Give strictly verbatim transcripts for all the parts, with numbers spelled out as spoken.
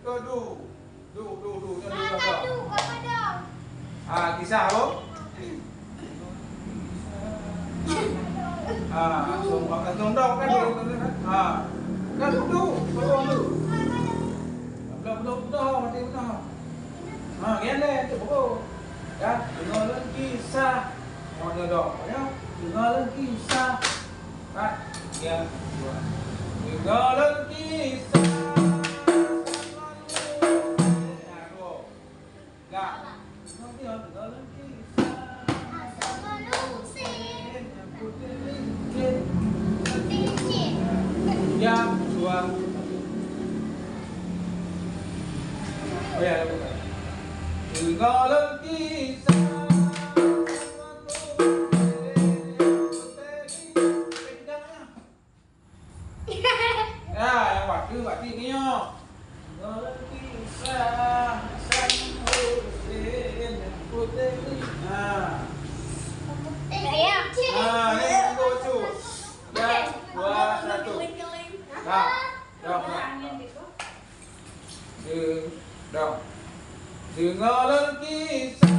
Du, du, du, du, du, du, du, du. Ah, kisah apa? Ah, langsung, langsung dah, kan? Ah, kan du, du, du. Belum, belum, dah, mati dah. Ha, nyan lé, tu bagus. Ya, deungoe lôn kisah. Deungoe lôn kisah. Kat, ya, dua. Deungoe lôn kisah. Ya, dua. Dah. Deungoe lôn kisah. Ya, dua. Oh ya, bukan. Deungoe lôn kisah. Ya, nyang waktu, waktu ni, yo. Deungoe lôn kisah Hasan Husein Puteri. Ha. Saya. Ha, ni, ni, tu. Ya, dua, satu. Dah. Dah, dah, dah. Deng-, dah. Deungoe lôn kisah.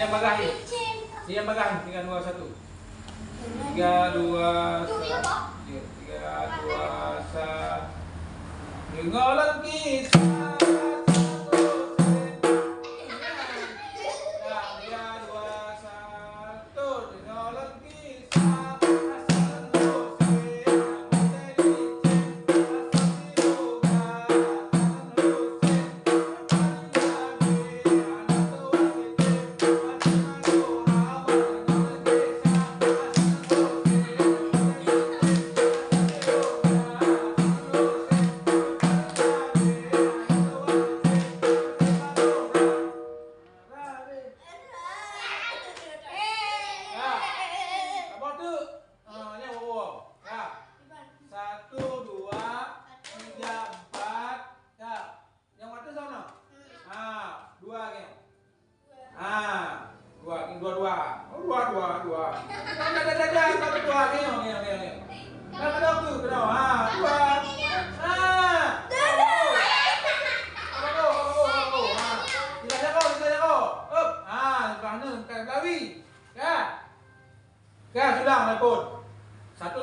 Nyang bagah ni. Nyang bagah ni. Tiga, dua, satu. Tiga, dua, satu. Tiga, dua, satu. Deungoe lôn kisah. Tiga, dua, satu. Deungoe lôn kisah.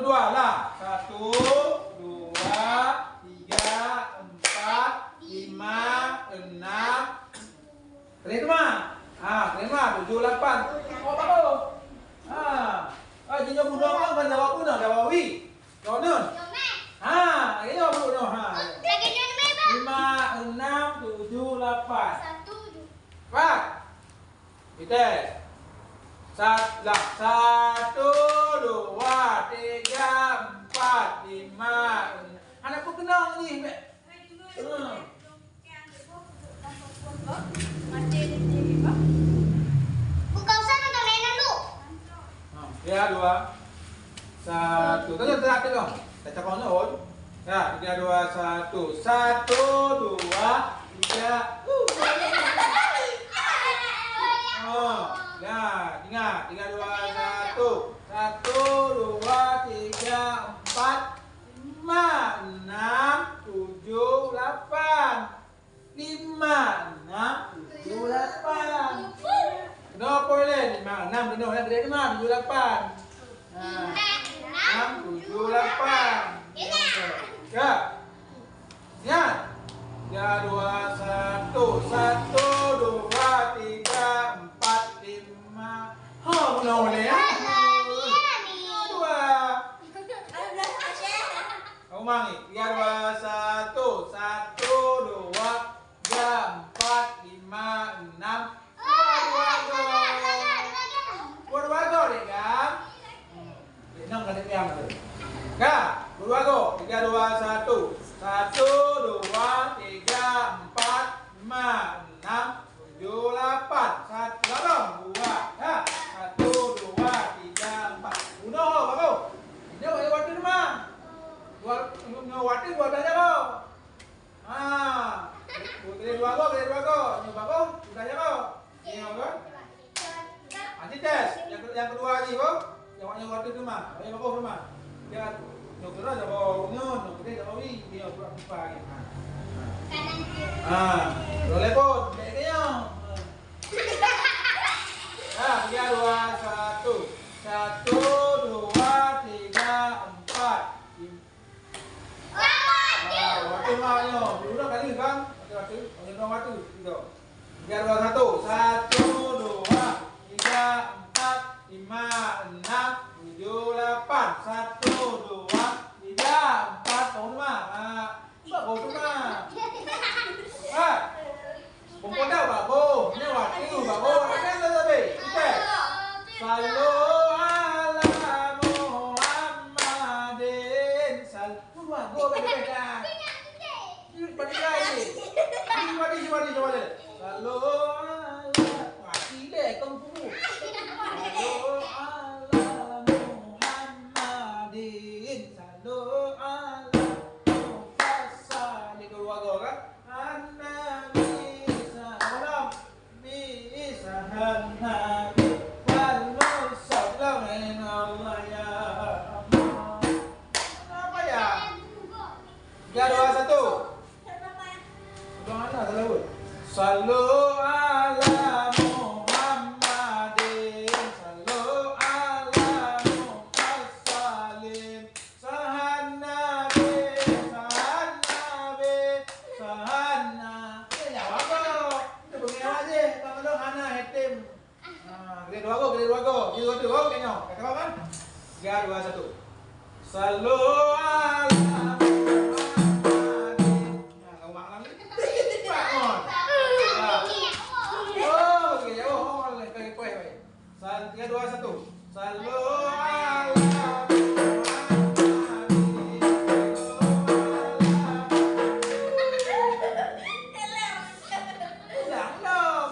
Dua lah. Satu, dua, tiga, empat, lima, enam. Terima. Ha, terima. Tujuh, lapan. Oh, bagus. Ha. Ah, jinoe bunoe kan, kan jawab bunoe, jawab wi. Jawab nun. Ha, lagi jawab bunoe, ha. Lima, enam, tujuh, lapan. Empat. Kita. Sat-, lah. Satu, dua, tiga, empat, lima, enam. Anak pun kenal ni. Hmm. Buka usaha nonton mainan dulu. Ha, ya, dua. Satu. Tadi terakhir dong. Kita cakap on. Ya, tiga, dua, satu. Satu, dua, tiga. Oh, ya, ingat. Tiga, dua, satu. Satu, dua, tiga, empat, lima, enam, tujuh, lapan. Lima, enam, tujuh, lapan. Kenapa lé? Lima, enam, tujuh, lapan. Nah, enam, tujuh, lapan. Ya. Ingat. Tiga, dua, satu. Satu, dua, tiga, empat, lima. Ha, guna uleh, ya? Dua. Ulang ni. Tiga, dua, satu. Satu, dua, tiga, empat, lima, enam. Dua, dua, dua. Dua, dua, dua, dek, kan? Hmm. Dek, enam, kan, dek, yang tu. Kan? Dua, dua, dua. Tiga, dua, satu. Satu, dua, tiga, empat, lima, enam, tujuh, lapan. Satu, lapan. Dua. Ha. Satu, dua, tiga, empat. Unoe, bagus. Ini awak, awak tu rumah. Dua, nyoe watèe dua belas jaroe. Ha. Keu dua go, keu dua go. Nyoe bagoe, sudah jaroe. Nyoe kan? Ha, dites. Nyang ke-, nyang keudua lagi, boh. Nyang, nyang watèe teuma. Nyang bagoe teuma. Ya, nyoe keudua jaroe nyoe, nyoe keudua jaroe wi. Nyoe pura-pura lagi. Ha. Ha. Boleh pun. Baik ke nyoe? Ha. Ha, tiga, dua, satu. Satu, dua, tiga, empat, lima. Ah, watèe ma nyoe. Ulang kali kan? Watèe, watèe. Watèe, watèe. Tiga. Tiga, dua, satu. Satu, dua, tiga, empat, lima, enam, tujuh, lapan. Satu, dua, tiga, empat. Bangun ma. Ah, bangun ma. Ah. Peumuda bagoe, nyoe watèe bagoe, watèe sabe. Kita. Sallu ala Muhammadin. Sal-, bagoe, bagoe, bagoe. Ini padi lain. Ini padi, ini padi, coba deh. Sallu ala, mati deh, kau pukul. Sallu ala Muhammadin. Sallu ala Mufassal. Ini kedua gol kan? An-Nabi sallam, bi sahan Nabi wal mursal. Lawan Allah ya Allah. Kenapa ya? Tiga, dua, satu. Udah mana salah pun? Sallu ala Muhammadin, sallu ala Mufassal. Sahan Nabi, sahan Nabi, sahan Nabi. Eh, nyawa kau. Itu pengen aja. Kalau hana hitam. Ha, kedua dua go, kedua dua go. Kedua dua go, kayaknya. Kata apa, kan? Tiga, dua, satu. Sallu ala Muhammadin. Nah, kau mak lagi. Cepat, Mon. Ha. Oh, okey, jauh, Mon. Kau ikut, baik. Sal-, tiga, dua, satu. Sallu ala Muhammadin. Ulang, ulang.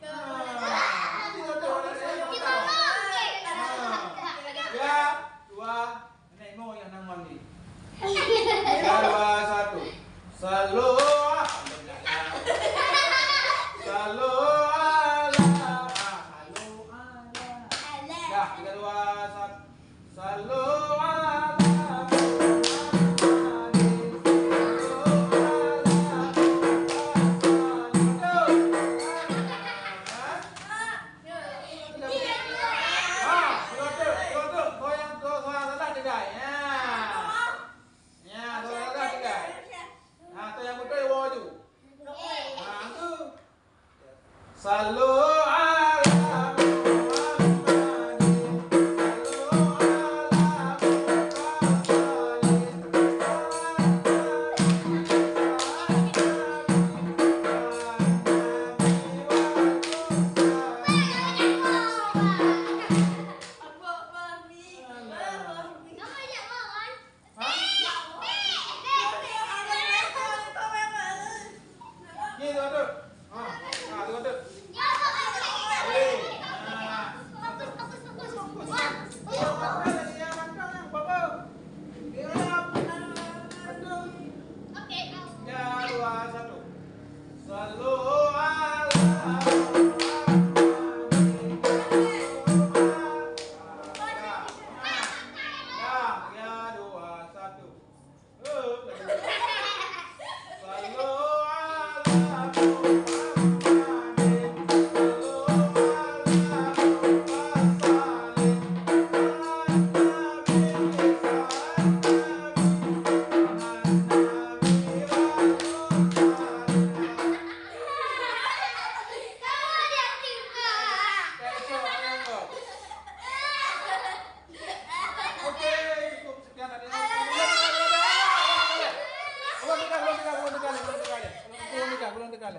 Ah, nanti contoh, nanti contoh. Ah. Ya, dua, Nenek mo nyang nan mandi. Tiga, dua, satu. Sallu, ah, sallu ala, ah, sallu ala. Dah, tiga, dua. Sallu ala Muhammadin, sallu ala Muhammadin. Hah? Ni, tu, tu. Ha, ha, tu, tu. Eh, ha. Fokus, fokus, fokus. Fokus, fokus. Fokus, fokus. Fokus. Oke, go. Ya, dua, satu. Sallu ala Muhammadin. Ya, ya, dua, satu. Sallu ala Muhammadin, sallu ala Muhammadin, ala Nabi, ala Nabi, ala Nabi. Oke, cukup sekian dari saya. Belum tekan, belum tekan, belum tekan, belum tekan, belum tekan, belum tekan.